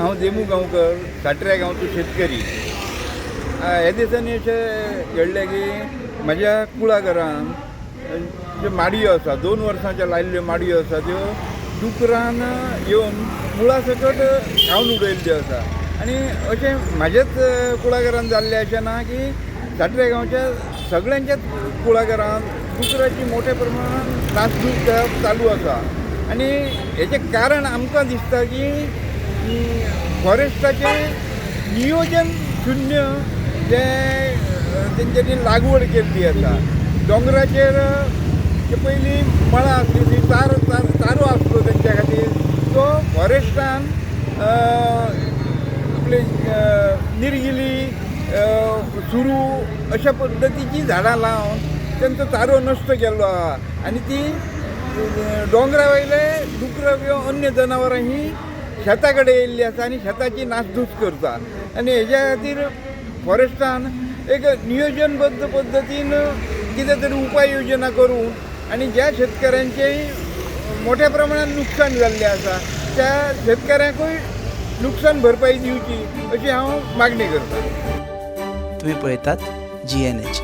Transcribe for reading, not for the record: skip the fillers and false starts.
हांव देमू गांवकर, साट्र्या गांवचो शेतकरी. ह्या दिसांनी अशें घडलें की म्हज्या कुळागरान ज्यो माडयो आसा, 2 वर्सांच्यो लायिल्ल्यो माडयो आसा, त्यो दुकरान येवन मुळा सकट खावन उडयल्ल्यो आसा. आनी अशें म्हाज्याच कुळागरान जाल्लें अशें ना की साट्र्या गांवच्या सगळ्यांच्याच कुळागरान दुकराची मोठ्या प्रमाणान नासधूस करप चालू आसा. आनी हेचें कारण आमकां दिसता की फॉरेस्टाचें नियोजन शुन्य जें तेंच्यांनी लागवड केल्ली आसा. दोंगराचेर जे पयलीं मळां आसली ती चार चारो आसलो तेंच्या खातीर, तो फॉरेस्टान आपले निरगिली, सुरू अशा पद्दतीचीं झाडां लावन तेंचो चारो नश्ट केल्लो आहा. आनी ती दोंगरा वयले दुकरां किंवा अन्य जनावरां ही शेता कडेन येयल्ली आसा आनी शेताची नासधूस करता. आनी हेज्या खातीर फॉरेस्टान एक नियोजनबद्द पद्दतीन कितें तरी उपाय योजना करून आनी ज्या शेतकऱ्यांचें मोठ्या प्रमाणात नुकसान जाल्लें आसा त्या शेतकऱ्यांकूय नुकसान भरपाई दिवची अशी हांव मागणी करता. तुम्ही पळयतात जीएनएच.